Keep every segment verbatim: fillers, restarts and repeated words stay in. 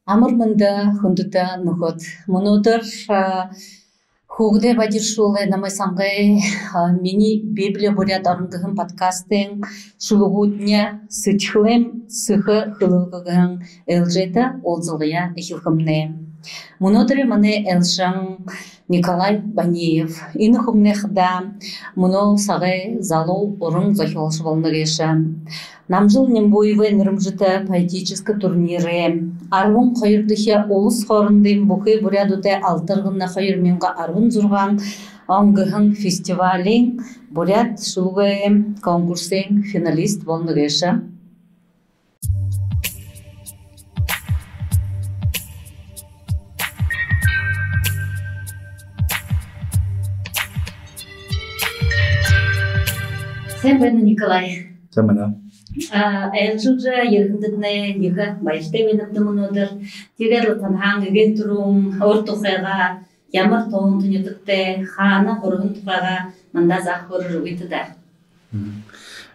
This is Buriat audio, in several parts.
Амар мэндэ, хүндэтэ нүхэд! Мүнөөдэр, а, хүүгэдэй бадиршуулай намай сангай, а, «Минии Библия буряад орон» гэһэн подкастын шүлэгүүднай «Сэдьхэлэйм сэхэ хэлэлгэ» гэһэн ээлжээтэ уулзалгаяа эхилхэмнай. Мүнөөдэрэй манай ээлжээн Николай Баниев. Энэ хүмнай хадаа мүнөө сагай залуу уран зохёолшо болоно гээшэ. Намжил Нимбуевай нэрэмжэтэ поэтическэ турнирай арбан хоёрдохи улас хоорондын бүхы буряадуудай «Алтаргана хоёр мянга арбан зургаан он» гэһэн фестивалиин буряад шүлэгэй конкурсын финалист болоно гээшэ. Сайн байна, Николай. Сайн байна. А, ээлжэжэ ерэһэндэтнай ехэ баяртай байнабди мүнөөдэр. Тиигээд лэ танһаа эгээн түрүүн өөр тухайгаа, ямар тоонто нютагтай, хаана һураһан тухайгаа мандаа заахагүйрөөд үгыт даа. Мгм.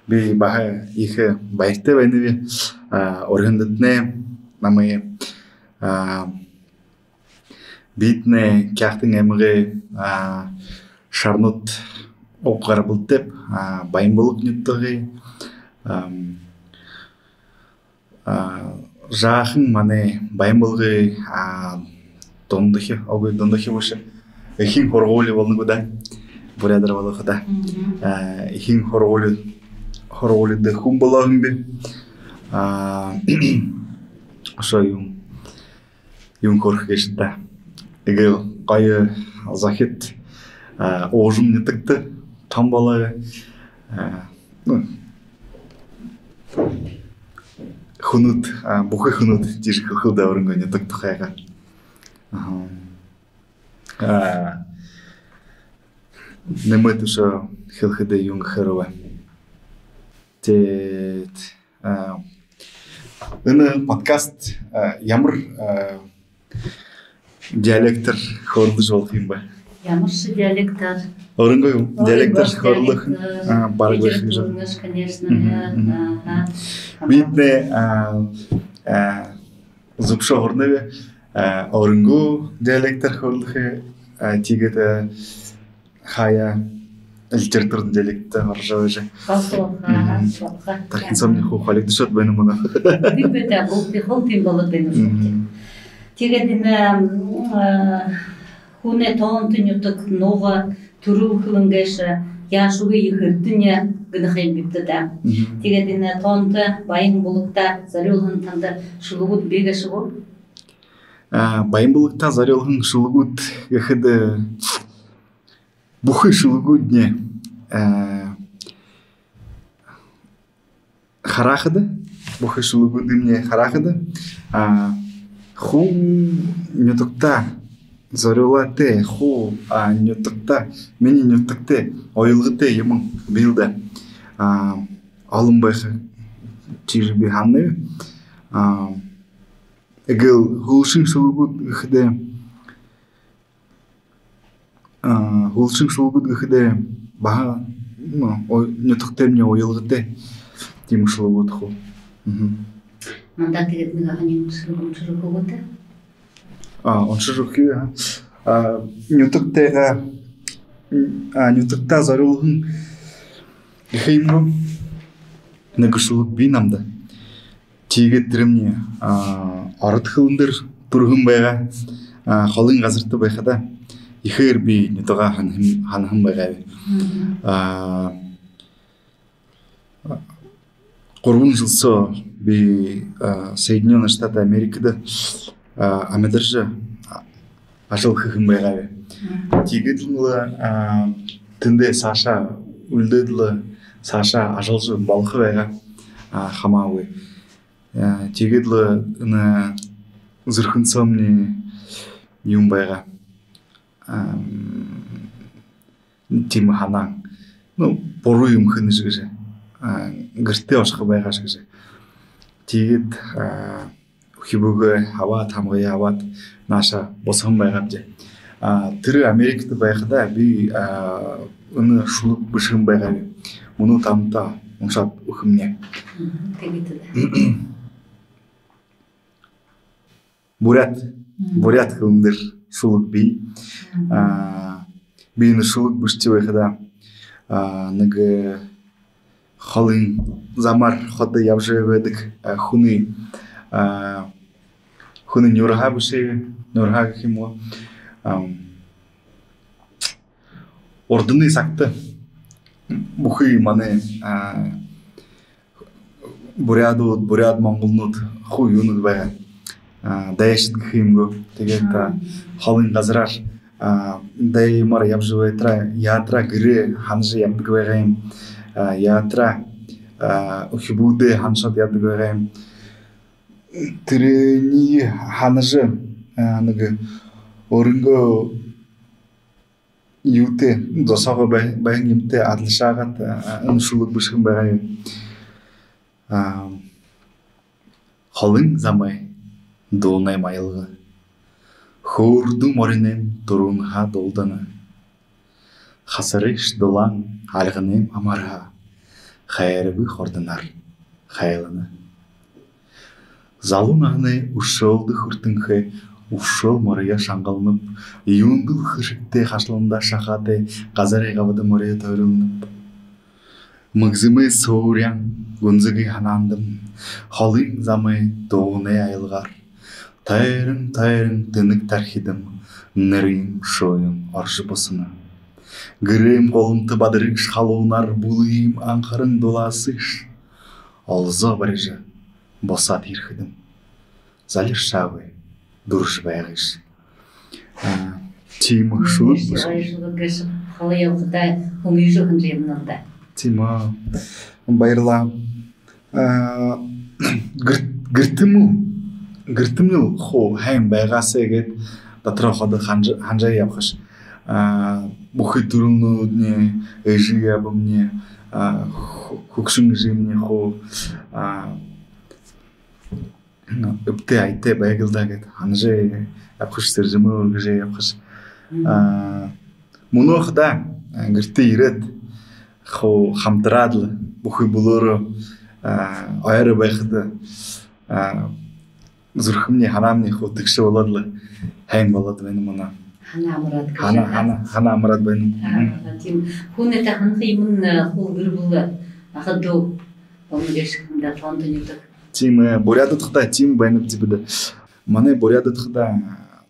Би баһа ехэ баяртай байнаб, а, уринуудтнай намайе, а, бидэнэй Хяагтын аймагай, а, шарнууд уг гарбалтай, а, Баян-Булаг нютагай, ам, а, жаахан манай Баян-Булагай, а, дундахи, үгы, дундахи бэшэ, эхин һургуули болоно гү даа. Буряадаар болоходоо. Мгм. А, эхин һургуули, һургуулида хүн болоо һэм би. А, үшөө юун, юун хөөрэхэ гээшэб даа. Эгээл гоё зохид, а, уужам нютагта томо болоо. А, ну, хүнүүд, а, бүхы хүнүүд жэжэхэлхэл даа өөрынгөө нютаг тухайгаа. Аха. А, нэмээд үшөө хэлэхэдэ юун гэхээр бэ. Тээд, а, энэ подкаст, а, ямар, а, диалектээр хөөрэлдэжэ болохо юм бэ? Ямаршье диалектээр. Өөрынгөө юм? Өөрынгөө диалектээр хөөрэлдөө. Диалектээр. А, бараг бэшэ юм жаа. Литературнай, конечно, мгм, да, мгм. Аха. Бидэнэй, а, а, зүбшөө һурнаб, а, өөрынгөө диалектээр хөөрэлдэхэ, а, тиигээд, а, хаяа литературна диалектээр орожо байжа. Болохо, аха, мгм, болохо. Тархинсоомни хуу халигдашоод байна мүнөө. Тиимэ бэзэ, бүхы хуу тиимэ болоод байна. Мгм. Тиигээд энэ, м, а, хүнэй тоонто нютаг, нуга, түрэл хэлэн гээшэ яашьегүй ехэ эрдэни гэнэ ха юм бибди даа. Мгм. Тиигээд энэ тоонто Баян-Булагта зорюулһан танда шүлэгүүд бии гээшэ гү? А, Баян-Булагта зорюулһан шүлэгүүд гэхэдэ, э, бүхы шүлэгүүдни, а, харахада, бүхы шүлэгүүдни харахада, а, хуу нютагта зорюулаатай, хуу, а, нютагта, минии нютагтай, уялгатай юумэн бии л даа. А, олон байха гэжэ би һананаб. А, эгээл һүүлшын шүлэгүүд гэхэдэ, а, һүүлшын шүлэгүүд гэхэдэ баһа, ну, о-, нютагтаймни уялгатай тиимэ шүлэгүүд хуу. Мгм. Мандаа тиигээд нэгэ һонин шүлэг уншажа үгыт даа. А, уншажа үгэхэ, а. А, нютагтайгаа, а, нютагтаа зорюулһан гэхэ юм гү, нэгэ шүлэг бии намда. Тиигээд тэрэмни, а, ород хэлэн дээрэ түрэһэн байгаа. А, холын газарта байхадаа ехээр би нютагаа һанаһан, һанаһан байгааб. Мгм. А, гурбан жэл соо би, а, Соединённые Штаты Америкада, а, амидаржа, а, ажал хэһэн байгааб. Мгм. Тиигээд лэ, а, тэндээ саашаа үлдөөд лэ, саашаа ажаллажа болохо байгаа, а, хамаагүй. А, тиигээд лэ энэ зүрхэн соомни юун байгаа, ам, тиимэ һанаан. Ну, буруу юумэ хэнэ гэжэ. А, гэртээ ошохо байгааш гэжэ. Тиигээд, а, үхибүүгээ абаад, һамгаяа абаад, наашаа бусаһан байгааб даа. А, тэрэ Америкада байхадаа би, а, энэ шүлэг бэшэһэн байгааб. Мүнөө танда уншаад үгэхэмни. Мгм, тиигээд лэ. буряад, буряад хэлэн дээрэ шүлэг бии. А, би энэ шүлэг бэшэжэ байхадаа, а, нэгэ холын замаар ходо ябажа байдаг, а, хүнэй, а, хүнэй нюурһаа бэшээ, нюурһаа гэхэ юм гү. Ам, урданай сагта бүхы манай, а, буряадууд, буряад монголнууд хуу юунүүд байгаа. А, дайшад гэхэ юм гү. Тиигээд, а, холын газараар, а, даймаар ябажа байтараа, яатараа гэрээ һанажа ябадаг байгаа юм. А, яатараа, а, үхибүүдээ һанашаад ябадаг байгаа юм. Тэрэниие һанажа, а, нэгэ өөрынгөө юутэй, досоогоо бай-, байһан юумэтэй адли шагаад, а, энэ шүлэг бэшэһэн байгаа юм. А, холын замай дуунай маялга. Хөөрдөө мориной туруунһаа дуулдана. Хасарыш дулаан альганай амарһаа хайргүй хордоноор хайлана. Залуу наһанай үршөөлдэ хүртэнхэй үршөөл морёо шангалнаб, юундэл хэршэгтэй хашаландаа шахаатай газарай габада морёо тойролноб. Мэгзэмэй суурян гүнзэгы һанаандам холын замай дуунай аялгаар тойрон, тойрон тэнэг тархидам нэрэйм шууян оржо бусана. Гэрэйм голомто бадарыш халуунаар бүлыем анхаран дулаасыш олзоо барижа бусаад ерэхэдэм залиршаагүй дүржэ байгыш. А, тиимэ шүлэг бэшэ. Гоё шүлэг гээшэ, холо ябахадаа хүнэй жэшээ һанажа ябанал даа. Тиимэ. Баярлаа. А, гэр-, гэртэмнай, гэртэмнай хуу һайн байгаасай гээд дотороо ходо һанажа, һанажа ябахаш. А, бүхы түрэлнүүдни, эжы абамни, а, хү-, хүгшэн эжымни хуу, а, эбтэй аятай байг лэ даа гээд һанажа ябахаш, сэржэмээ үргэжэ ябахаш. А, мүнөө хадаа, а, гэртээ ерээд, хуу хамтараад лэ, бүхы бүлөөрөө, а, ойро байхада, а, зүрхэмни, һанаамни хуу тэгшэ болоод лэ, һайн болоод байна мүнөө. Һанаа амараад гэжэ. Һанаа, һанаа, һанаа амараад байна. А, тиимэ. Хүнэй һанаха юумэн, а, хуу гэр бүлэ, аха дүү болоно гээшэ юм даа, тоонто нютаг. Тиимэ, э, буряадууд хадаа тиимэ байнабди бидэ. Манай буряадууд хадаа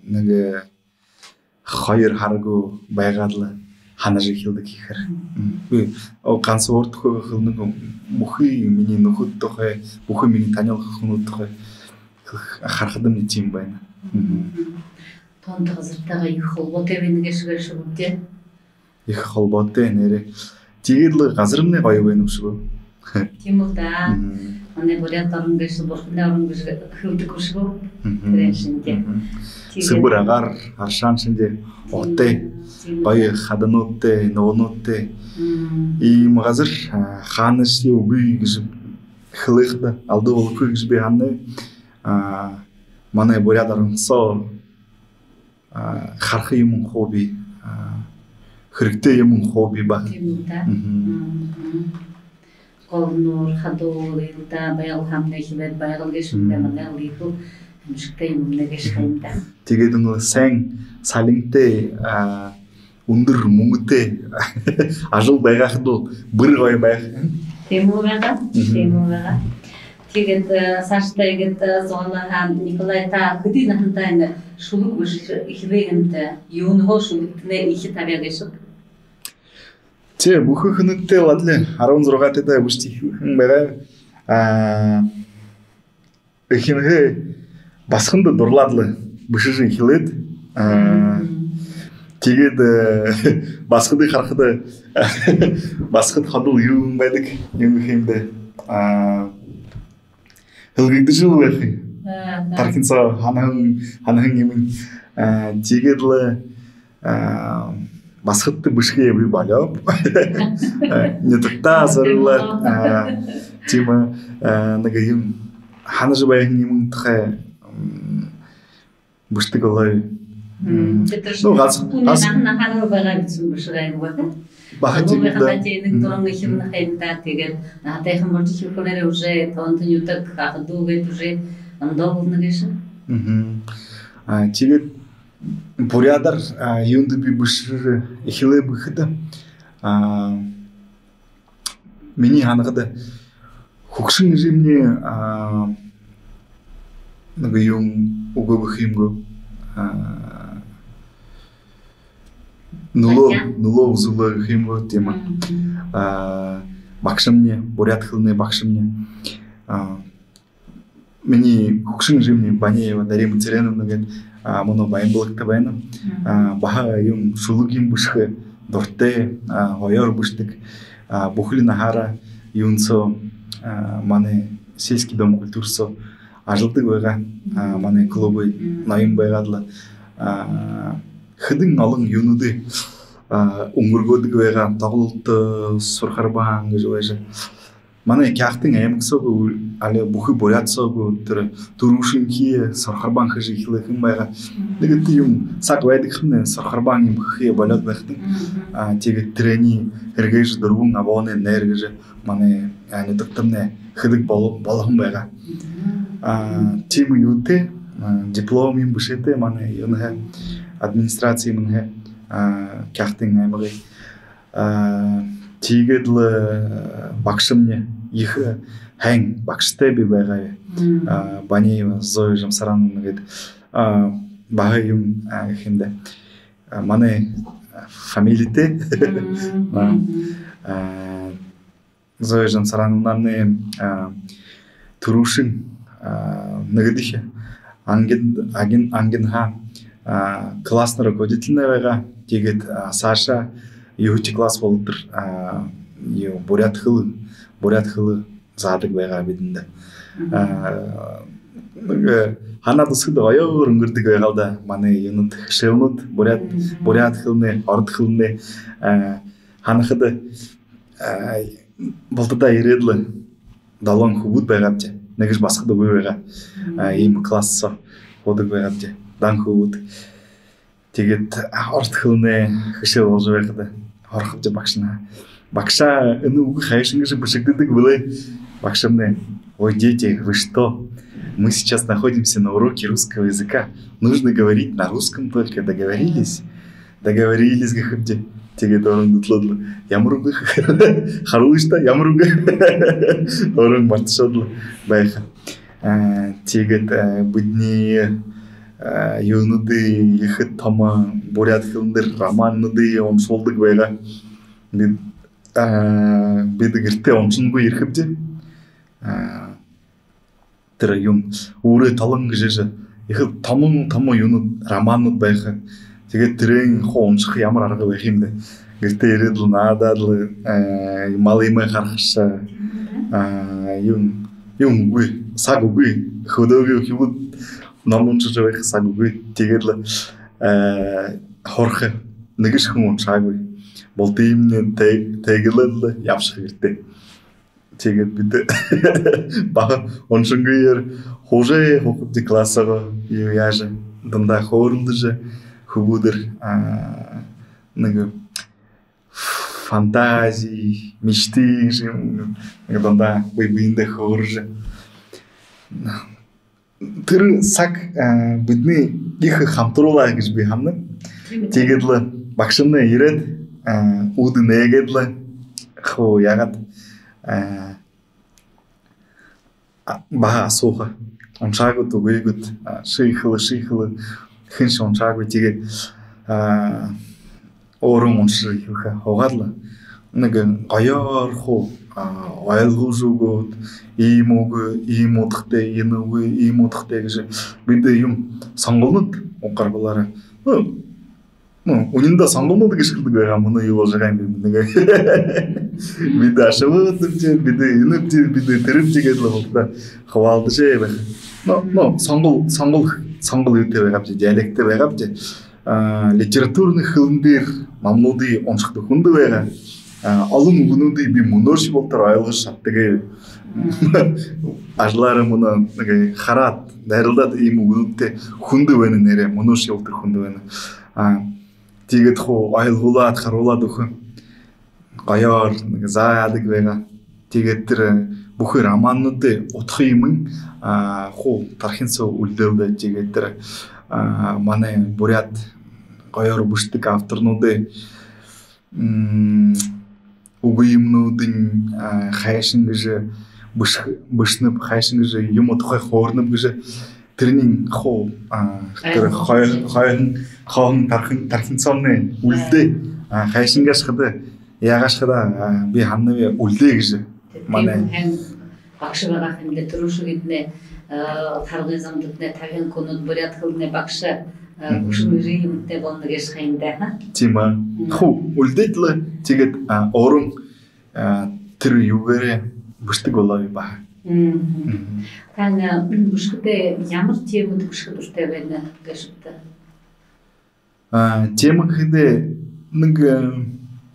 нэгэ хоёр һара гү байгаад лэ һанажа эхилдэг гэхээр. Мгм. Мм. Би, о, ганса өөр тухай хэлэнэ гү, бүхы минии нүхэд тухай, бүхы минии танил хүнүүд тухай хэл-, харахадамни тиимэ байна. Мгм. Мгм. Тоонто газартаяа ехэ холбоотой байна гээшэ гээшэ гү даа? Ехэ холбоотой нээрээ. Тиигээд лэ газармнай гоё байна юм шэнги. Тиимэ даа. Мгм. Манай буряад орон гээшэ бурханай орон гэжэ хэлэдэг юм шэнги. Мгм. Тэрэн шэнги. Мгм. Тиигээд сэбэр агаар, аршаан шэнги, тиимэ, уһатай, тиимэ, гоё хадануудтай, нугануудтай. Мм. Иимэ газар, а, хаанашье үгы гэжэ хэлэхэдэ алдуу болохогүй гэжэ би һананаб. А, манай буряад орон соо, а, хараха юумэн хуу бии, а, хэрэгтэй юумэн хуу бии баһа. Тиимэ даа. Мгм. Мгм. Гол нуур, хадуу, илдаа, Байгал һаамнай хибэд, Байгал гээшэ юм даа, мгм, манай лэ ехэл аймшагтай юумэн гээшэ юм даа. Тиигээд энэ һайн салинтай, а, үндэр мүнгэтэй ажал байгаа ха даа, бүри гоё байха. Тиимэ байгаа, мгм, тиимэ байгаа. Тиигээд, э, саашадаа иигээд, э, зугаалаа һаа, Николай, та хэды наһандаа энэ шүлэг бэшэжэ эхилээ һэмта, юунһээ шүлэгтэнэй эхи табяа гээшэб? Тээ, бүхы хүнүүдтэй адли, арбан зургаатайдаа бэшэжэ эхилһэн байгаа. А, эхинһээ басаганда дурлаад лэ бэшэжэ эхилээд, а, мгм, тиигээд, э, басагадые харахада, басагад ходол юун байдаг юм гэхэдэ, а, һэлгэгдэжэл байха. А, да. Тархинсаа һанаһан, һанаһан юумэн. А, тиигээд лэ, а, басагадта бэшэхые би болёоб. А, нютагтаа зорюулаад, а, тиимэ, а, нэгэ юумэ һанажа байһан юумэн тухай, м, бэшэдэг болоо. Мм. Мм. Тиигээд, ну, ганса, хүнэй, ганса наһан, наһаараа байгаа бэшэжэ байгаа юм байна. Баһа тиимэ даа. Тиигээд, мм, дуран эхилнэ ха юм даа, тиигээд наһатайхан болжо эхилхэлээрээ уже тоонто нютаг, аха дүү гээд уже ондоо болоно гээшэ. Мгм. А, тиигээд буряадаар, а, юундэ би бэшэжэ эхилээб гэхэдэ, а, минии һанахада хүгшэн эжымни, а, нэгэ юун үгөө гэхэ юм гү, а, нүлөө, нүлөө үзүүлээ гэхэ юм гү, тиимэ. Мгм. А, багшамни, буряад хэлэнэй багшамни. А, минии хүгшэн эжымни Банеева Дарима Цыреновна гээд, а, мүнөө Баянбалагта байна. Мгм. А, баһа юун, шүлэг юумэ бэшэхэ дуратай, а, гоёор бэшэдэг. А, бүхэли наһаараа юун соо, а, манай сельский дом культуры соо ажалладаг байгаа. А, манай клубай ноён байгаад лэ, а, хэдэн олон юунүүдые, а, үнгэргөөдэг байгаа. Тоглолто, сурхарбаан гэжэ байжа. Манай Хяагтын аймаг соо гү, али бүхы Буряад соо гү, тэрэ түрүүшынхиеэ сурхарбаан хэжэ эхилһэн байгаа. Мгм. Нэгэ тиимэ юун, саг байдаг һэмнай, сурхарбаан юумэ хэхэеэ болёод байхадань. Мгм. А, тиигээд тэрэниие һэргээжэ, «Дүрбэн обоонай найр» гэжэ манай, а, нютагтамнай хэдэг бол-, болоһон байгаа. Мгм. А, тиимэ юутэй, а, диплом юумэ бэшээтэй манай юунһээ, администрациимнай, а, Хяагтын аймагай. А, тиигээд лэ багшамни, ехэ һайн багшатай би байгааб. Мм. А, Банеева Зоя Жамсарановна гээд, а, баһа юун, а, гэхэ юм даа. А, манай фамилитэй. Мм. А, мгм. А, Зоя Жамсарановнамнай, а, түрүүшын, а, нэгэдэхи ангин, агин, ангинһаа, а, классный руководительнай байгаа. Тиигээд, а, саашаа юһэдэхи класс болотор, а, юу, буряад хэлэ, буряад хэлэ заадаг байгаа бидэндэ. Мгм. А, нэгэ һанаад үзэхэдэ гоёор үнгэрдэг байгаа л даа. Манай юунүүд, хэшээлнүүд, буряад, мгм, буряад хэлэнэй, ород хэлэнэй, а, һанахада, а, бултадаа ерээд лэ долоон хүбүүд байгаабди. Нэгэшье басагад үгы байгаа. Мгм. А, иимэ класс соо һуудаг байгаабди. Дан хүбүүд. Тиигээд, а, ород хэлэнэй хэшээл боложо байхада һурахабди багшанһаа: «Багша, энэ үгэ хайшан гэжэ бэшэгдэдэг бэлэй?» Багшамнай: «Ой, дети, вы что? Мы сейчас находимся на уроке русского языка. Нужно говорить на русском только. Договорились?» «Договорились», — гэхэбди. Тиигээд орон дүтэлөөд лэ: «Ямар үгэ?» «Харуулыш даа, ямар үгэ?» Орон марташоод лэ байха. А, тиигээд, а, бидэниие, а, юунүүдые, ехэ томо буряад хэлэн дээрэ романуудые уншуулдаг байгаа. Бидэ, а, бидэ гэртээ уншангүй ерэхэбди. А, тэрэ юун, «Үүрэй толон» гэжэ ехэ томо томо юунүүд, романууд байха. Тиигээд тэрээн хуу уншаха ямар арга байха юм даа. Гэртээ ерээд лэ, наадаад лэ, э, мал юумэ харахаш, а, юун, юун үгы, саг үгы. Хүдөөгэй үхибүүд ном уншажа байха саг үгы. Тиигээд лэ, э, һураха. Нэгэшье хүн уншаагүй. Бултыемнай тэ-, тээгэлээд лэ ябашаха гэртээ. Тиигээд бидэ баһа уншангүйгөөр һуужа һуухабди классһаа, юу яажа, дундаа хөөрэлдэжэ, хүбүүдээр, а, нэгэ фантази, мечты гэжэ юм, нэгэ дундаа бэе бэедээ хөөрэжэ. Тэрэ саг, а, бидэниие ехэ хамтаруулаа гэжэ би һананаб. Тиимэ. Тиигээд лэ багшамнай ерээд, а, үүдэ нээгээд лэ, хуу яагаад, а, а, баһа асууха. Уншаа гүт, үгы гүт, а, ши хэлэ, ши хэлэ, хэншье уншаагүй. Тиигээд, а, өөрөө уншажа эхилхэ. Һуугаад лэ нэгэ гоёор хуу, а, ойлгуулжа үгөөд, иимэ үгэ, иимэ удхатай, энэ үгэ, иимэ удхатай гэжэ. Бидэ юун, сонголнууд уг гарбалаараа. Ну, ну, үнэндөө сонголнууд гэжэ хэлэдэг байгаа, мүнөө юу боложо байгаа юм бэ? Нэгэ бидэ ашабадбди, бидэ энэбди, бидэ тэрэбди гээд лэ булта хубаалдажа байха. Но, но, сонгол, сонгол, сонгол юутэй байгаабди, диалекттэй байгаабди. А, литературна хэлэн дээрэ номнуудые уншахада хүндэ байгаа. А, олон үгэнүүдые би мүнөөшье болотор ойлгожо шададагби. Мм. Ажалаараа мүнөө нэгэ хараад, найралдаад, иимэ үгэнүүдтэй хүндэ байна нээрээ, мүнөөшье болотор хүндэ байна. А, тиигээд хуу ойлгуулаад, харуулаад үгэхэ. Гоёор нэгэ заадаг байгаа. Тиигээд тэрэ бүхы романнуудые удха юумэн, а, хуу тархинь соо үлдээл даа. Тиигээд тэрэ, а, манай буряад гоёор бэшэдэг авторнуудай, м, үгы юумэнүүдынь, а, хайшан гэжэ бэшэ-, бэшэнэб, хайшан гэжэ юумэ тухай хөөрэнэб гэжэ тэрэниие хуу, а, тэрэ хой-, хойһон, хойһон тархинь, тархинь соомни үлдөө. А, хайшан гээшэб даа, яагаашаб даа, а, би һананаб, үлдөө гэжэ. Манай тиимэ һайн багша байгаа һэмди, түрүүшын эдэнэй, э, харгы замдатнай табиһан хүнүүд буряад хэлэнэй багша, э, хүгшэн эжы юумэтэй болоно гээшэ һэн даа, ха? Тиимэ. Хуу үлдөөд лэ, тиигээд, а, орон, а, тэрэ юугээрээ бэшэдэг болоо баһа. Тан, э, бэшэхэдээ ямар темэдэ бэшэхэ дуратай байнабта? А, темэ гэхэдэ нэгэ, э,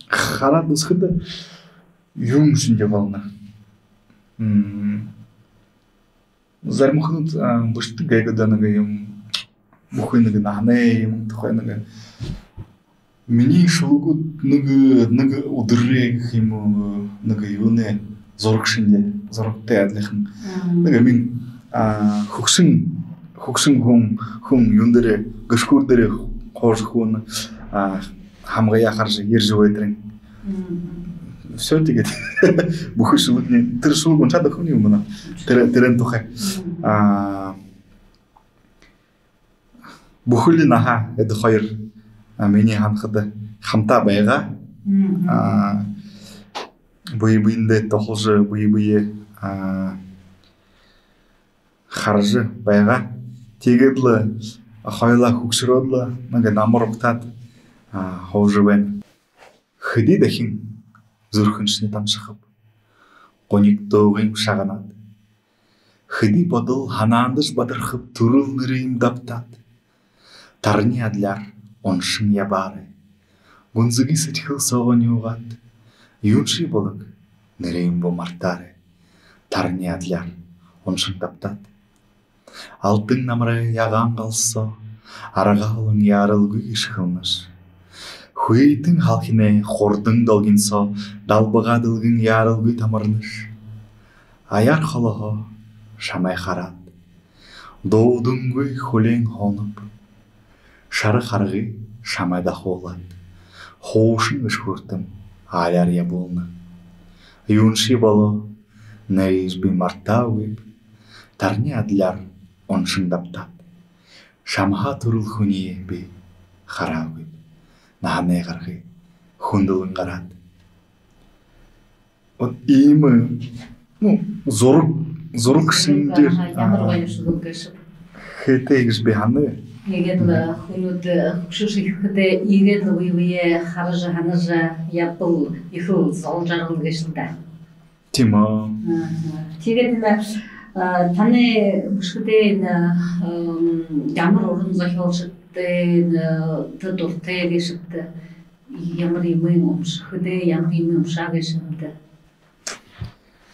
хараад үзэхэдэ, юун шэнги болоно. М, зарим хүнүүд, а, бэшэдэг гээшэ даа, нэгэ юумэ, бүхы нэгэ наһанай юумэн тухай нэгэ. Минии шүлэгүүд нэгэ, нэгэ үдэрэй гэхэ юм гү, нэгэ юунэй зураг шэнги, зурагтай адлихан. Нэгэ минии, а, хүгшэн, хүгшэн хүн, хүн юун дээрэ, гэшхүүр дээрэ хожо хүн, а, хамгаяа хаража ерэжэ байтарынь. Всё, тиигээд бүхы шүлэгни, тэрэ шүлэг уншаад үгэхэ юм байна. Тэрэ, тэрэн тухай. А, бүхэли наһа эдэ хоёр, а, минии һанахада хамта байгаа. А, бэе бэедээ туһалжа, бэе бэеэ, а, хаража байгаа. Тиигээд лэ хоюулаа хүгшэрөөд лэ, нэгэ намар угтаад, а, һуужа байна. Хэды дахин зүрхэншни тамшахаб, гуниг дуугайм шагнаад. Хэды бодол һанаандаш бадархаб, түрэл нэрыем дабтаад. Тарни адляар уншан ябаарай. Гүнзэгы сэдьхэл соогоо нюугаад. Юуншье болог, нэрыем бү мартаарай. Тарни адляар уншан дабтаад. Алтан намарай ягаан гал соо аргаалан яаралгүй гэшхэлнэш. Хүйтэн һалхинай хурдан долгин соо далбагаа дэлгэн яаралгүй тамарнаш. Аяар холоһоо шамай хараад, дуудангүй хүлеэн һуунаб. Шара харгы шамай дахуулаад, хуушан гэшхүүртэм аляар ябуулна. Юуншье болоо, нэрыеш би мартаагүйб. Тарни адляар уншан дабтаад. Шамһаа түрэл хүниие би хараагүйб. Наһанай гаргы хүндэлэн гараад. Вот иимэ, ну, зураг, зураг шэнги. Зураг, аха, ямар, а, гоё шүлэг гээшэб. Хэтэй гэжэ би һананаб. Иигээд лэ, мгм, хүнүүд, э, хүгшөөшье хэлэхэдээ, иигээд лэ бэе бэеэ хаража, һанажа ябабал, ехэл зол жаргал гээшэл даа. Тиимэ. Аха. Тиигээд энэ, а, танай бэшэхэдээ энэ, ам, ямар уран зохёолшодто, энэ, тэ дуратай гээшэбта? Ямар юумэ уншахадаа, ямар юумэ уншаа гээшэбта?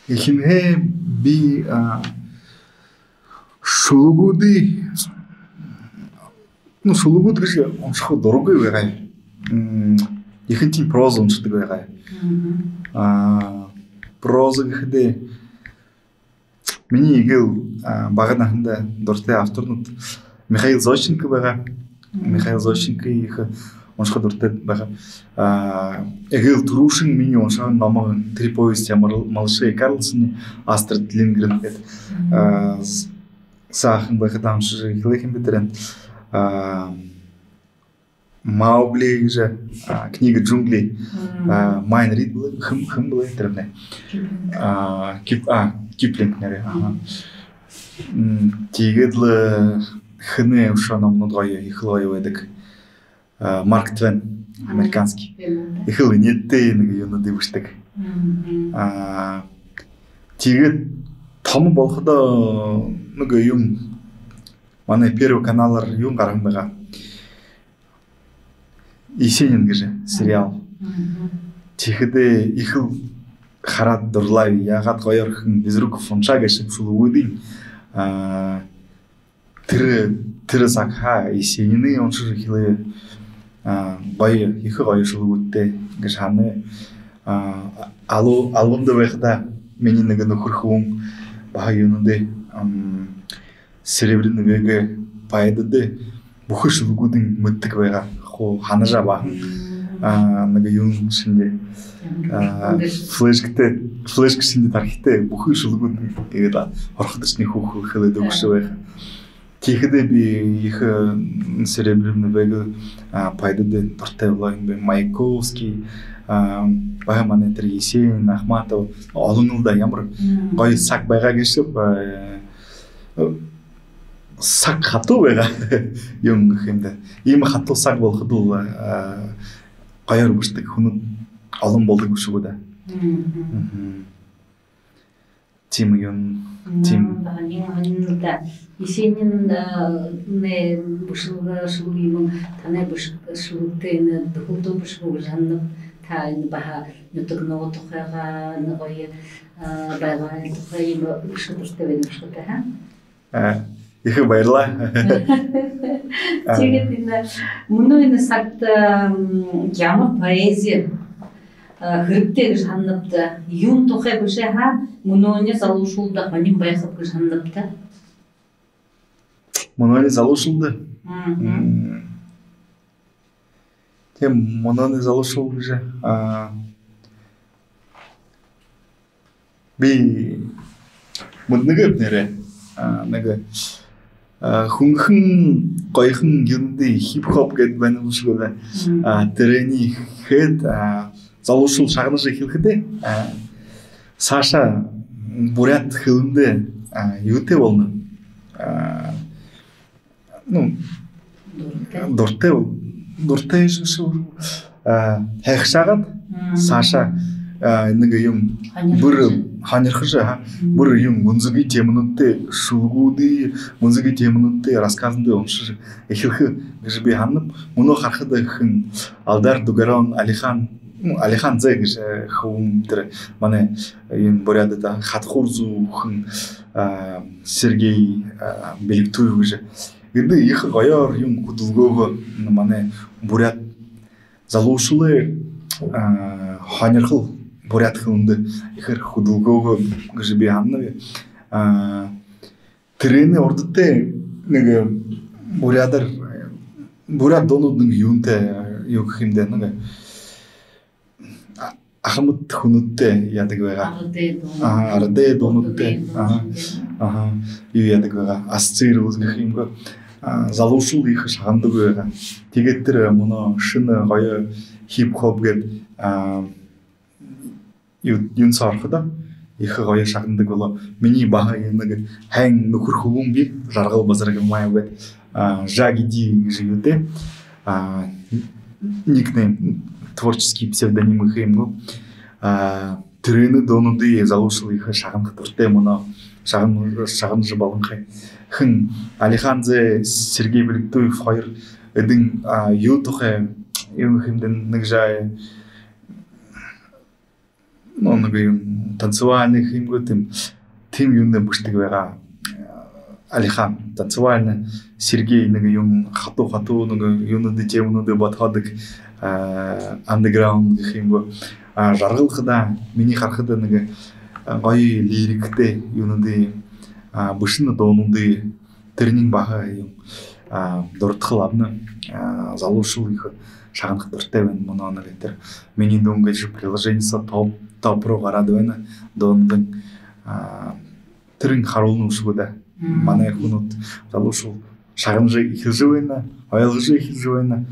Эхинһээ би, а, шүлэгүүдые, ну, шүлэгүүд гэжэ уншаха дурагүй байгаа. М, ехэнхинь проза уншадаг байгаа. Мгм. А, проза гэхэдээ, минии эгээл, а, бага наһандаа дуратай авторнууд Михаил Зощенко байгаа. Мгм. Михаил Зощенко ехэ уншаха дуратай байгаа. А, эгээл түрүүшын минии уншаһан номоо «Три повести о мал-, малыше Карлсоне», Астрид Линдгрен гэдэг. Мгм. А, с-, саахан байхадаа уншажа эхилээ һэм би тэрээн. А, «Маугли» гэжэ, а, «Книга джунглей». Мм. А, Майн Рид бэлэй, хэн, хэн бэлэй тэрэмнай? Киплинг. А, Кип-, а, Киплинг нэрэ, аха. Мм. М, тиигээд лэ хэнэй үшөө номнууд гоё, ехэл гоё байдаг. А, Марк Твен, а, американский. Тиимэ. Ехэл энеэдэтэй нэгэ юунуудые бэшэдэг. Мгм. А, тиигээд томо болоходоо нэгэ юумэ, манай Первый каналаар юумэ гараһан байгаа. «Есенин» гэжэ сериал. Мгм. Тиихэдээ ехэл хараад дурлаа, яагаад гоёор хэн Безруков уншаа гээшэб шүлэгүүдынь. А, тэрэ, тэрэ сагһаа Есенинэй уншажа эхилээ. А, гоё, ехэ гоё шүлэгүүдтэй гэжэ һананаб. А, албу-, албамда байхадаа Минии нэгэ нүхэр хүбүүн баһа юундэ, ам, Серебряный век поэдүүдые бүхы шүлэгүүдынь мэдэдэг байгаа. Хуу һанажа баһа. А, нэгэ юун шэнги, а, флешкэтэй, флешкэ шэнги тархитай бүхы шүлэгүүдынь иигээд орходошни хуу хэлээд үгэжэ байгаа. Тиихэдэ би ехэ, м, Серебряный век, а, поэдүүдтэ дуратай болоо юм би. Маяковский, а, баһа манай тэрэ Есенин, Ахматова, олон лэ даа, ямар гоё саг байгаа гээшэб, а, саг хатуу байгаа. Юун гэхэ юм даа. Иимэ хатуу саг болоходол, а, гоёор бэшэдэг хүнүүд олон болодог бэшэ гү даа. Тиимэ юун, тиимэ. Баһа һонин, һонин лэ даа. Есенинэй бэшэлгэ шүлэг юм, танай бэшэ-, шүлэгтэ энэ дүхэлдөө бэшэ гү гэжэ һананаб. Та энэ баһа нютагнай тухайгаа, энэ гоё, а, байгаалиин тухай юм бэшэхэ дуратай байна бэшэ гүт, ха? А, ехэ баярлаа. Тиигээд энэ мүнөө энэ сагта, м, ямар поэзи, а, хэрэгтэй гэжэ һананабта? Юун тухай бэшэхэ мүнөөнэй залуушуулда һонин байхаб гэжэ һананабта? Мүнөөнэй залуушуулда? Мгм. М. Тиимэ, мүнөөнэй залуушуул гэжэ, а, би мэдэнэгүйб нэрэ, а, нэгэ, а, хүнхэн, гоёхон юундэ хип-хоп гээд байна бэшэ гү даа. А, тэрэниие хээд, а, залуушуул шагнажа эхилхэдээ, а, саашаа буряад хэлэндээ, а, юутэй болоно. А, ну, дуратай. Дуратай, дуратай гэжэ, а, һайхашаагаад, саашаа, а, нэгэ юун, һонирхожо, бүри һонирхожо, а, бүри юун, гүнзэгы темэнүүдтэй шүлэгүүдые, гүнзэгы темэнүүдтэй рассказуудые уншажа эхилхэ гэжэ би һананаб. Мүнөө харахада, хэн, Алдар Дугаран, Алихан, ну, Алихан зэ гэжэ, э, хүн тэрэ манай, э, юун, буряадта хатхуур зүүхэн, а, Сергей, а, Бэлигтуев гэжэ. Эдэ ехэ гоёор юун, хүдэлгөөгөө, м, манай буряад залуушуулай, а, һонирхол буряад хэлэндэ ехээр хүдэлгөөгөө гэжэ би һананаб. А, тэрэнэй урда тээ нэгэ буряадаар, буряад дуунууд нэгэ юунтэй, юу гэхэ юм даа, нэгэ, а, ахамад хүнүүдтэй яадаг байгаа. Арадай дуунууд. Аха, арадай дуунуудтай. Аха, аха. Юу яадаг байгаа. Ассоциировалась гэхэ юм гү. А, залуушуул ехэ шагнадаг байгаа. Тиигээд тэрэ мүнөө шэнэ гоё хип-хоп гээд, а, юу, юун соо орходоо ехэ гоё шагнадаг болоо. Минии баһа нэгэ һайн нүхэр хүбүүн бии, Жаргал Базаргамаев гээд, а, Жаги Ди гэжэ юутэй. А, никнейм, творческий псевдоним гэхэ юм гү. А, тэрэнэй дуунуудые залуушуул ехэ шагнаха дуратай, мүнөө шагна-, шагнажа болонхой. Хэн, Алихан зэ, Сергей Бэлигтуев хоёр эдэн, а, юу тухай, юу гэхэ юм даа, нэгэ жаа, ну, нэгэ юун, танцевальный гэхэ юм гү, тиимэ, тиимэ юунуудые бэшэдэг байгаа. Алихан танцевальный, Сергей нэгэ юун, хатуу-хатуу нэгэ юунуудые, темэнүүдые бодхоодог, а, андеграунд гэхэ юм гү. А, Жаргал хадаа, минии харахада, нэгэ, а, гоё лириктэй юунуудые, а, бэшэнэ дуунуудые, тэрэниинь баһа юун, а, дурадхал абана, а, залуушуул ехэ шагнаха дуратай байна. Мүнөө нэгэ тэрэ «Минии дуун» гэжэ приложени соо топ, топ руу гараад байна. Дуунуудынь, а, тэрэниинь харуулна бэшэ гү даа. Манай хүнүүд, залуушуул шагнажа эхилжэ байна, ойлгожо эхилжэ байна.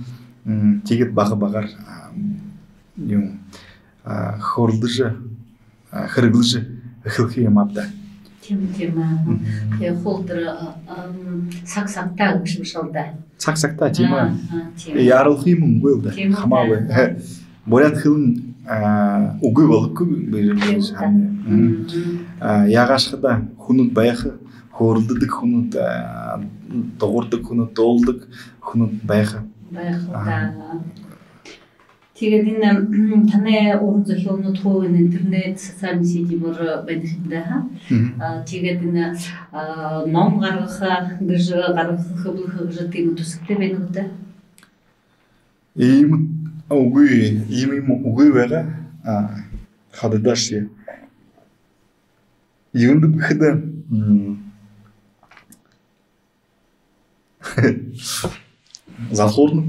М, тиигээд бага багаар, а, юун, а, хөөрэлдэжэ, а, хэрэглэжэ эхилхэ юм ааб даа. Тиимэ, тиимэ. Тээ, хуу тэрэ, а, ам, саг сагтаа гэжэ бэшэл даа. Саг сагтаа, тиимэ. Аха, тиимэ. Яаралха юм үгы л даа. Тиимэ, хамаагүй. Буряад хэлэн, а, үгы болохогүй, би, би һананаб. А, яагаашье хадаа хүнүүд байха, хөөрэлдэдэг хүнүүд, а, дугардаг хүнүүд, дуулдаг хүнүүд байха. Байха, аха, даа. Тиигээд энэ, м, танай уран зохёолнууд хуу энэ интернет, социальный сетимээр байна ха юм даа, ха? А, тиигээд энэ, а, ном гаргаха гэжэ, гаргаха, хэблэхэ гэжэ тиимэ түсэбтэй байна гүт? Иимэ үгы, иимэ, иимэ үгы байгаа. А, хадаа даашье. Юундэ гэхэдэ, м, залхуурна.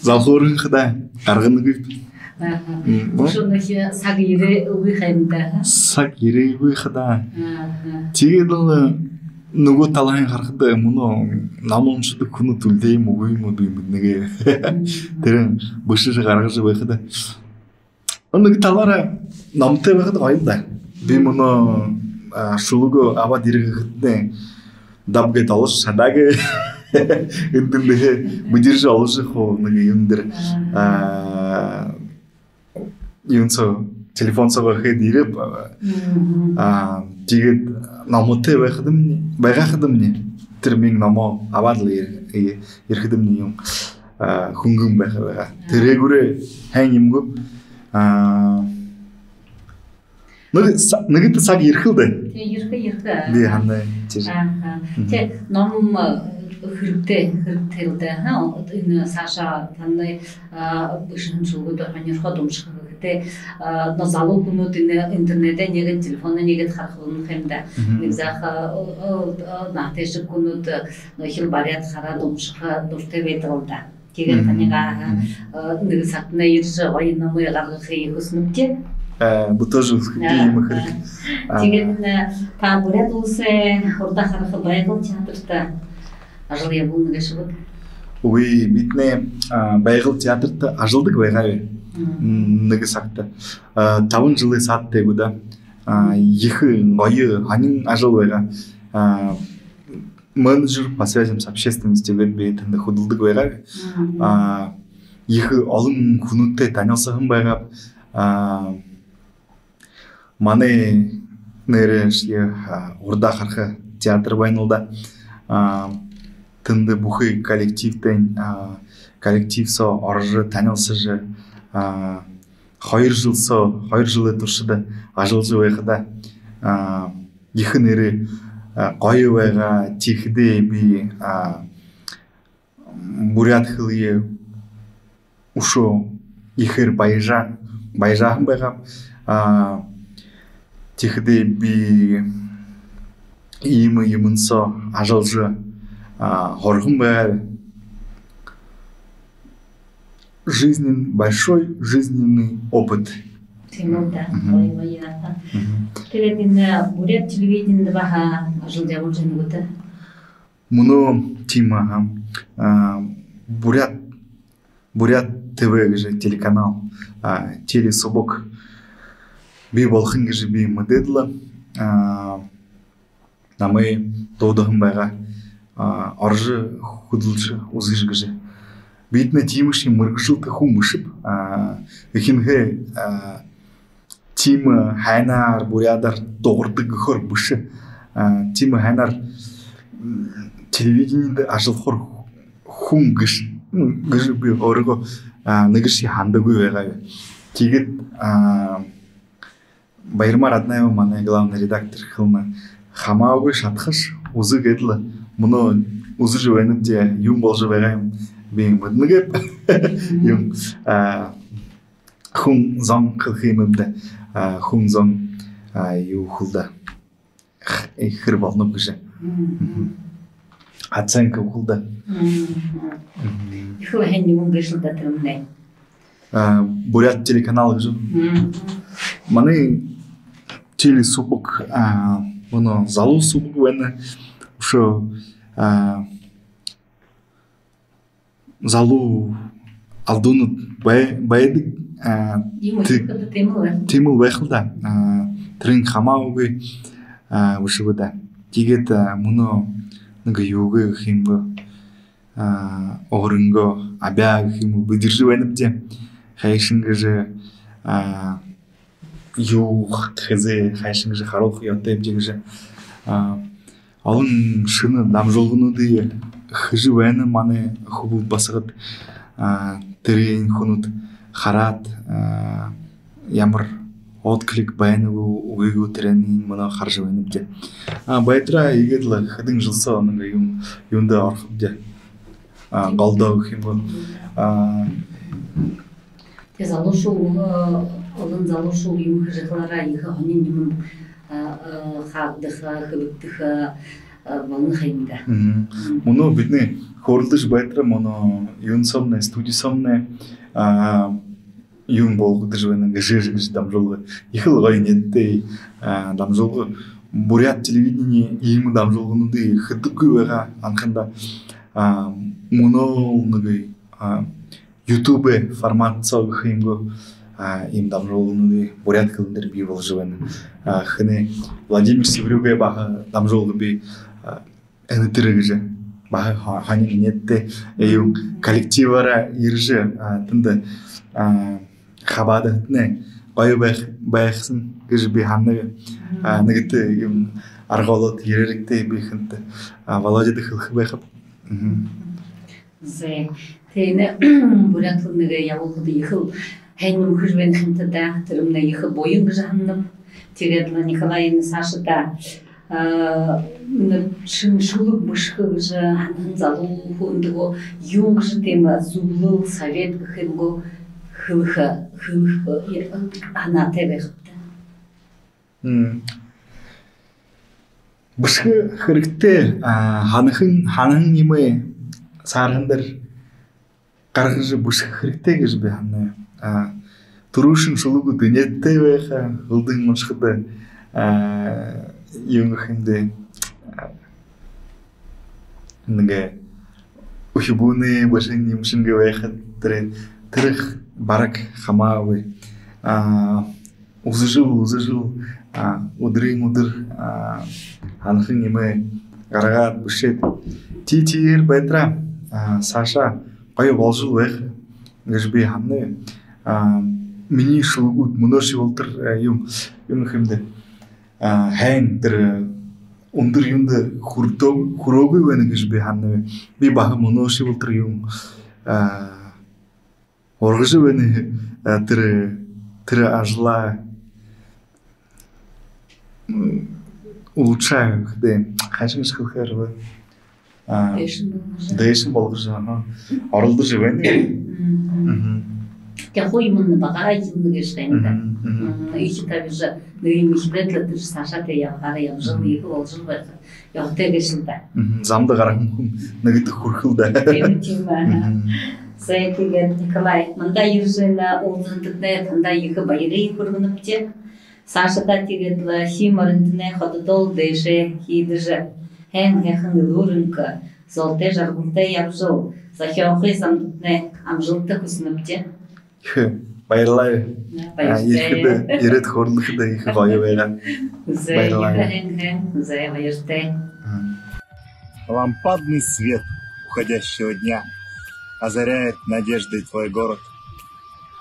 Залхуурна хадаа, гарганагүйб. Аха. М, бо? Үшөө нөөхи саг ерээ үгы ха юм даа, аха? Саг ерээ үгы хадаа. Аха. Тиигээд лэ нүгөө талаһаань харахада, мүнөө ном уншадаг хүнүүд үлдөө юм гү, үгы юм гү, би мэдэнэгүй. Мм. Тэрэнээ бэшэжэ гаргажа байхада, нэгэ талаараа номтой байхада гоё юм даа. Би мүнөө, а, шүлэгөө абаад ерэхэдээ даб гээд оложо шадаагүй. Эндэнь дэхэ бэдэржэ оложо хуу нэгэ юм дээрэ, а, юм соо, телефон соогоо хээд ерээб, а, тиигээд номтой байхадамни, байгаа хадамни, тэрэ минии номоо абаад лэ ер-, е-, ерэхэдэмни юм, а, хүнгэн байха байгаа. Тэрээгүүрээ һайн юм гү? А, нэгэ са-, нэгэтэ саг ерэхэл даа. Тээ, ерэхэ, ерэхэ. Би һанаа, тиижэ. Аха. Мгм. Тээ, ном, а, хэрэгтэй, хэрэгтэй лэ даа, аха? Энэ саашаа танай, а, бэшэһэн шүлэгүүдые һонирхоод уншаха хэрэгтэй. А, но залуу хүнүүд энэ интернедээ нээгээд, телефоноо нээгээд харахал юм даа. Мгм. Нэгэ заха, а, а, а, наһатайшаг хүнүүд, а, нөөхил бариад хараад уншаха дуратай байдаг лэ даа. Тиигээд таниие, а, нэгэ сагтаа ерэжэ гоё номые гаргахые хүсэнэбди. А, би тоже хүсэхэб, иимэ хэрэг. А. Тиигээд, а, та Буряад Уласай урда хараха «Байгал» театрта ажал ябуулна гээшэ гүт? Үгы, бидэнэй, а, «Байгал» театрта ажалладаг байгааб. Мм. М, нэгэ сагта. А, табан жэлэй саада тээ гү даа. А, ехэ гоё, һонин ажал байгаа. А, менеджер по связям с общественностью гээд би тэндэ хүдэлдэг байгааб. Мгм. А, ехэ олон хүнүүдтэй танилсаһан байгааб. А, манай нээрээшье, а, урда хараха театр байна лэ даа. А, тэндэ бүхы коллективтэй, а, коллектив соо орожо, танилсажа, а, хоёр жэл соо, хоёр жэлэй туршада ажаллажа байхада, а, ехэ нэрэ, а, гоё байгаа. Тиихэдээ би, а, буряад хэлые үшөө ехээр баяжа-, баяжааһан байгааб. А, тиихэдээ би иимэ юумэн соо ажаллажа, а, һураһан байгааб. Жизнен-, большой жизненный опыт. Тиимэ даа. Мгм. Гоё, гоё, аха. Мгм. Тиигээд энэ Буряад телевиденидэ баһа ажал ябуулжа байна гүт? Мүнөө тиимэ, аха. А, Буряад, Буряад ТВ гэжэ телеканал, а, телесубаг бии болохонь гэжэ би мэдээд лэ, а, намайе дуудаһан байгаа, а, орожо хүдэлжэ үзыш гэжэ. Бидэнэй тиимэшье мэргэжэлтэ хүн бэшэб. А, эхинһээ, а, тиимэ һайнаар буряадаар дуугардаг гэхээр бэшэ. А, тиимэ һайнаар, м, телевиденидэ ажаллахаар хүн гэжэ, м, гэжэ би өөрыгөө, а, нэгэшье һанадаггүй байгааб. Тиигээд, а, Баярма Раднаева, манай главный редактор, хэлэнэ: «Хамаагүй, шадахаш, үзэ», — гээд лэ. Мүнөө үзэжэ байнабди, юун боложо байгаа юм би мэдэнэгүйб. Юм, а, хүн зон хэлэхэ юм бэ даа. А, хүн зон, а, юу хэлэдэ, х-, хэр болоноб гэжэ. Мгм. Мгм. Оценка хэлэдэ. Мгм. Мгм. Ехэл һайн юм гээшэл даа тэрэмнай. А, Буряад телеканал гэжэ. Мгм. Манай телесубаг, а, мүнөө залуу субаг байна. Үшөө, а, залуу алдуунууд бай-, байдаг. А, иимэ тиг-, тиимэл байха. Тиимэл байхал даа. А, тэрэнь хамаагүй, а, бэшэ гү даа. Тиигээд, а, мүнөө нэгэ юугээ гэхэ юм гү, а, өөрынгөө абяа гэхэ юм гү, бэдэржэ байнабди. Хайшан гэжэ, а, юу хэжэ, хайшан гэжэ харуулха ёһотойбди гэжэ. А, олон шэнэ дамжуулгануудые хэжэ байна манай хүбүүд, басагад. А, тэрэниие хүнүүд хараад, а, ямар отклик байна гү, үгы гү, тэрэниие мүнөө хаража байнабди. А, Байтараа иигээд лэ хэдэн жэл соо нэгэ юм, юундэ орохобди. А, голдоо гэхэ юм гү. А, тээ, залуушуул, э, Олон залуушуул юм хэжэ хадаа ехэ һонин юумэн, а, а, хаагдаха, хэлэгдэхэ, а, болоно ха юм даа. Мгм. Мгм. Мүнөө бидэнэй хөөрэлдэжэ байтараа мүнөө юун соомнай, студи соомнай, а, юун болгогдожо байна, «Гэжэ» гэжэ дамжуулга. Ехэл гоё энеэдэтэй, а, дамжуулга. Буряад телевидени иимэ дамжуулгануудые хэдэггүй байгаа анхандаа. А, мүнөө нэгэ, а, YouTube формат соо гэхэ юм гү, а, иимэ дамжуулгануудые буряад хэлэн дээрэ бии болгожо байна. А, хэнэй, Владимир Севрюгай баһа дамжуулга бии, а, «Энэтэрэ» гэжэ. Баһа һо-, һонин энеэдэтэй, э, юун, коллективаараа ерэжэ, а, тэндэ, а, хабаадахатнай гоё байха, байха һэн гэжэ би һананаб. А, нэгэтэ юун, арга олоод ерээрэгты, би хэнтэй, а, Володядаа хэлэхэ байхаб. Мгм. Зэ. Тиинэ буряад хэлэнэйнгээ ябуулхада ехэл һайн юм хэжэ байна һэмта даа. Тэрэмнай ехэ буян гэжэ һананаб. Тиигээд лэ, Николай, энэ саашадаа, а, энэ шэнэ шүлэг бэшэхэ гэжэ һанаһан залуу хүндэ гү, юун гэжэ тиимэ зүблэл, совет гэхэ юм гү, хэлэхэ, хэлэхэ, э, һанаатай байхабта? М. Бэшэхэ хэрэгтэй, а, һанаһан, һанаһан юумээ саарһан дээрэ гаргажа бэшэхэ хэрэгтэй гэжэ би һананаб. А, түрүүшын шүлэгүүд энеэдэтэй байха, хүндэ уншахада, а, юун гэхэ юм даа, а, нэгэ үхибүүнэй бэшэһэн юумэн шэнги байха, тэрэ, тэрэ бараг хамаагүй. А, үзэжэл, үзэжэл, а, үдэрэй үдэр, а, һанаһан юумээ гаргаад, бэшээд, тии-, тиигээр байтараа, а, саашаа гоё боложол байха гэжэ би һананаб. А, минии шүлэгүүд мүнөөшье болотор, а, юун, юун гэхэ юм даа, а, һайн, тэрэ үндэр юундэ хүртөө-, хүрөөгүй байна гэжэ би һананаб. Би баһа мүнөөшье болотор юун, а, ургажа байна, а, тэрэ, тэрэ ажалаа, м, улучшаю гэхэдэ, хайшан гэжэ хэлэхээр бэ? А, дээшэнь болгожо. Дээшэнь болгожо, аха. Оролдожо байна. Мгм. Мгм. Тиихэдэ хуу юумэн бага юумэн гээшэ юм даа. Мгм, мгм. М, ехэ табижа, нэгэ юумэ хээд лэ, тэрэшни саашаа тэрэ ябахаараа ябажал, мгм, ехэ боложол байха ёһотой гээшэл даа. Мгм. Замда гараһан хүн нэгэтэ хүрэхэл даа. Тиимэ, тиимэ, аха. Мгм. Зэ, тиигээд, Николай, манда ерэжэ, энэ уулзаһандатнай танда ехэ баярые хүргэнэбди. Саашадаа тиигээд лэ Сиин мориндотнай хододоол дээшээ хиидэжэ, һайн һайхан элүүр энхэ, золтой жаргалтай ябажал, зохёохы замдатнай амжалта хүсэнэбди. Ехэ баярлаа. Баяртай. А, ерэхэдэ, ерээд хөөрэлдэхэдэ ехэ гоё байгаа. Зэ, баярлаа. Ехэ һайн, һайн. Зэ, баяртай. Мгм. Лампадный свет уходящего дня озаряет надеждой твой город.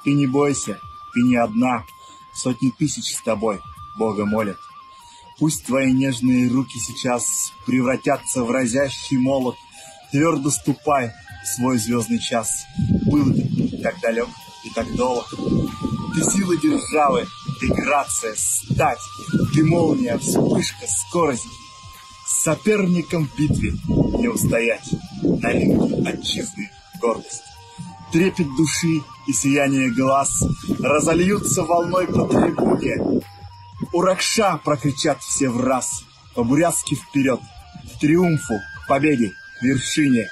Ты не бойся, ты не одна, сотни тысяч с тобой Бога молят. Пусть твои нежные руки сейчас превратятся в разящий молот. Твёрдо ступай в свой звёздный час. Был ты так далёк и так долог. Ты сила державы, ты грация, стать. Ты молния, вспышка, скорость. Соперникам в битве не устоять. На ринге отчизны гордость. Трепет души и сияние глаз разольются волной по трибуне. «Уракша!» прокричат все враз. По-бурятски вперёд, к триумфу, к победе, к вершине.